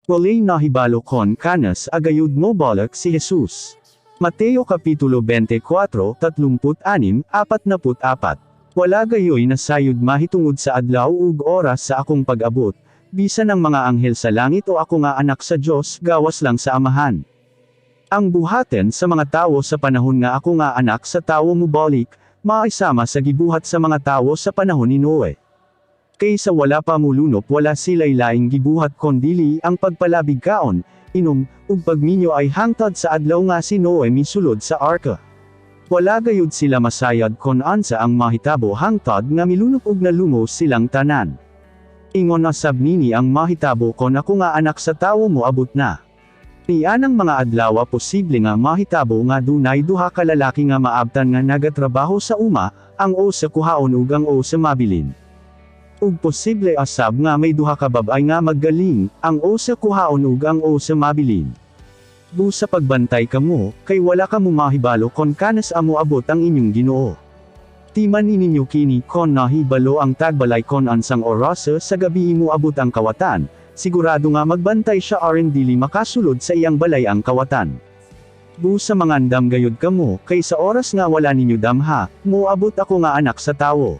Walay nahibalo kon kanas agayud mobalik si Jesus. Mateo Kapitulo 24, 36, 44. Wala gayoy nasayod mahitungod sa adlaw ug oras sa akong pag-abot, bisan ang mga anghel sa langit o ako nga Anak sa Dios, gawas lang sa Amahan. Ang buhaten sa mga tawo sa panahon nga ako nga Anak sa Tawo mobalik, maisama sa gibuhat sa mga tawo sa panahon ni Noe. Kaysa wala pa mulunop, wala sila'y laing gibuhat kondili ang pagpalabig kaon, inom, ug pagminyo ay hangtod sa adlaw nga si Noe misulod sa arka. Wala gayud sila masayod kon unsa ang mahitabo hangtod nga milunop ug nalumos silang tanan. Ingon usab nini ang mahitabo kon ako nga Anak sa Tawo moabot na. Nianang mga adlawa, posible nga mahitabo nga dunay duha ka lalaki nga maabtan nga nagatrabaho sa uma, ang usa kuhaon ug ang usa mabilin. Ug posible usab nga may duha ka babay nga maggaling, ang usa kuhaon ug ang usa mabilin. Busa pagbantay kamo, kay wala kamo mahibalo kon kanas moabot ang inyong Ginoo. Timan ninyo kini, kon nahibalo ang tagbalay kon unsang orasa sa gabi moabot ang kawatan, sigurado nga magbantay siya aron dili makasulod sa iyang balay ang kawatan. Busa mangandam gayud kamo, kay sa oras nga wala ninyo damha, moabot ako nga Anak sa Tawo.